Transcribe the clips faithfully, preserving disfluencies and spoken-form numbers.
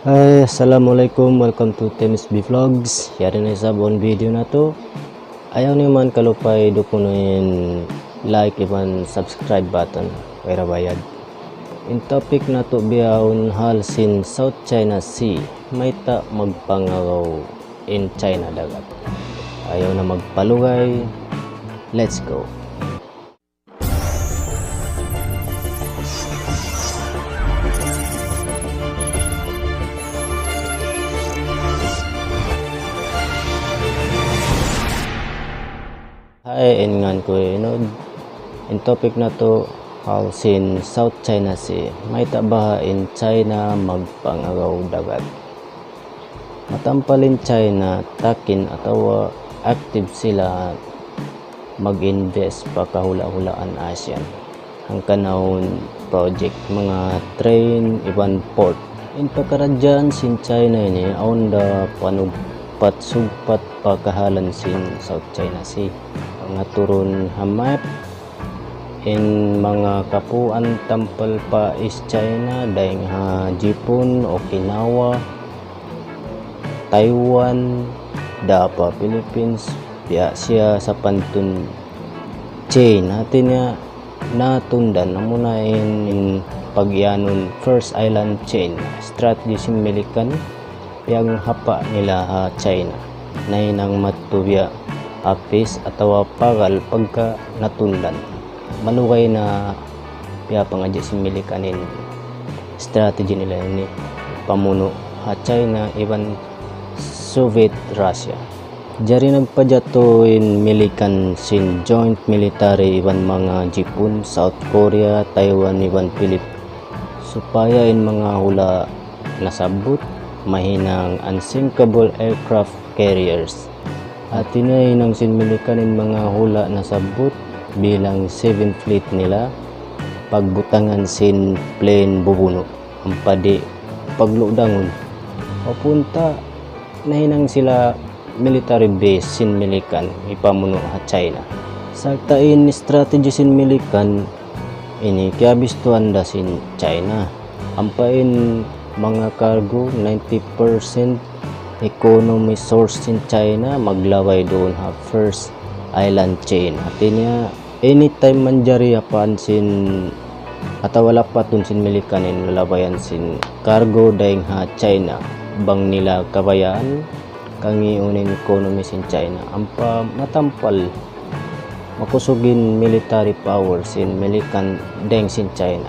Hi, assalamualaikum. Welcome to T M S B Vlogs. Yari na isab in video natu'. Ayaw niyu man kalupahi dukunuhin like iban subscribe button. Way ra bayad. In topic natu' bihaun hal sin South China Sea. Mayta' magpangagaw in China dagat. Ayaw na magpalugay. Let's go. Hi, in ngan ku Enod. In topic natu' hal sin South China Sea. Mayta' baha' in China magpangagaw dagat. Matampal in China, takin atawa active sila mag-invest pa kahula'-hulaan ASEAN. Hangkan awn project, manga train, iban port. In pakaradjaan sin China ini, awn da panugpat-sugpat pa kahalan sin South China Sea. Pangaturun ha map, in manga kapuan tampal pa East China, dayn ha Jipun, Okinawa, Taiwan, da pa Philippines, biya' siya sapantun chain. Hati niya, natundan, amuna in, in pag-iyanun first island chain. Strategy sin Milikan, piyaghapa' nila ha China. Nahinang madtu biya' hapis atawa pagal pagka natundan. Malugay na piyapangadji' sin Milikan in strategy nila ini pamunu' ha China iban Soviet Russia. Jari nagpajatu in Milikan sin joint military iban manga Jipun, South Korea, Taiwan iban Philip-, supaya in manga hula' nasabbut mahinang unsinkable aircraft carriers. Hati niya hinang sin Milikan in manga hula' nasabbut bilang seven fleet nila pagbutangan sin plane bubunu', ampa di' pagludangun. Papunta nahinang sila military base sin Milikan hipamunu' ha China. Sarta' in strategy sin Milikan ini kiyabistuhan da sin China. Ampa in manga cargo, ninety percent economy source sin China maglabay duun ha first island chain. Hati niya, anytime manjari apaan sin atawa lapatun sin Milikan in lalabayan sin cargo dayn ha China. Bang nila kabayaan, kangīun in economy sin China. Ampa matampal makusug in military power sin Milikan dayn sin China.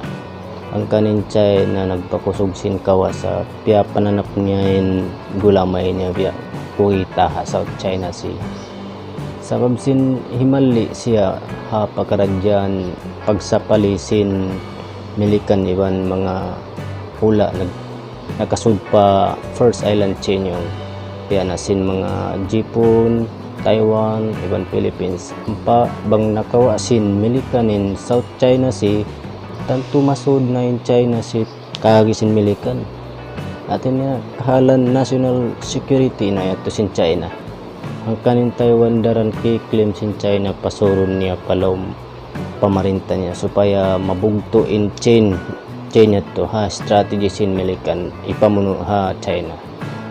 Hangkan in China nagpakusug sin kawasa, piyapananap niya in gulamay niya biya' kuwita ha South China Sea. Sabab sin himali siya ha pakaradjaan pagsapali sin Milikan iban manga hula' nag-, nakasud pa first island chain yaun. Biya' na sin manga Jipun, Taiwan, iban Philippines. Ampa bang nakawa' sin Milikan in South China Sea, tantu masud na in China Sea kaagi sin Milikan. Hati niya, kahalan national security na yadtu sin China. Hangkan in Taiwan daran ki-claim sin China pasurun niya pa lawm pamarinta niya supaya mabugtu' in chain, chain yadtu ha strategy sin Milikan hipamunu' ha China.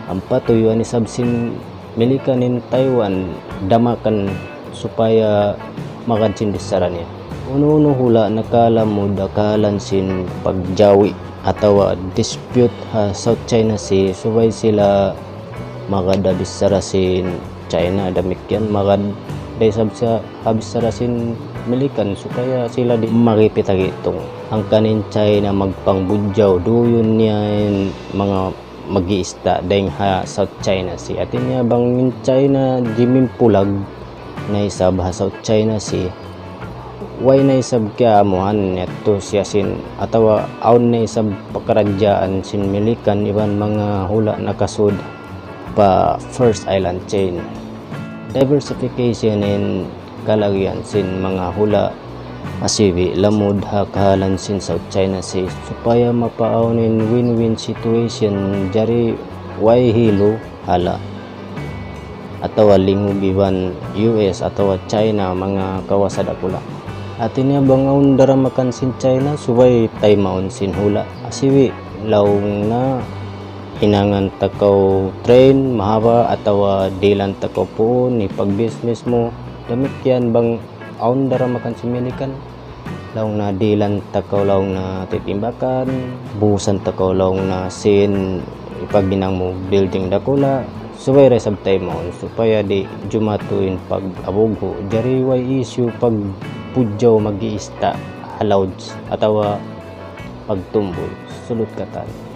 Ampa tuyuan isab sin Milikan in Taiwan damakan supaya magad sin bichara niya. Unu-unu hula' nakalamud ha kahalan sin pagjawi atawa dispute ha South China Sea, subay sila magad ha bichara sin China, damikkiyan magad da isab sa ha bichara sin Milikan supaya sila di' magipit ha gitung. Hangkan in China magpangbudjaw, duyun niya in manga mag-iista dayn ha South China Sea. Hati niya bang in China jimimpulag na isab ha South China Sea, way na isab kiyaamuhan yadtu siya sin, atawa awn na isab pakaradjaan sin Milikan iban manga hula' nakasud pa first island chain. Diversification in kalagihan sin manga hula' asibi' lamud ha kahalan sin South China Sea supaya mapaawn in win-win situation, jari way hilu hala' atawa lingug iban U S atawa China manga kawasa dakula'. Hati niya bang awn daramakan sin China, subay taymaun sin hula' asibi', laung na hinangan ta kaw train mahaba' atawa dihilan ta kaw puun hipag-business mu. Damikkiyan bang awn da ra makan similikan, laung na dihilan ta kaw laung na titimbakan, buhusan ta kaw laung na sin hipaghinang mu building dakula', subay da isab ta imawn supaya di' jumatu in pag-abughu'. Jari way issue pagpudjaw mag-iista ha lodge atawa pagtumbuy, sulut katan.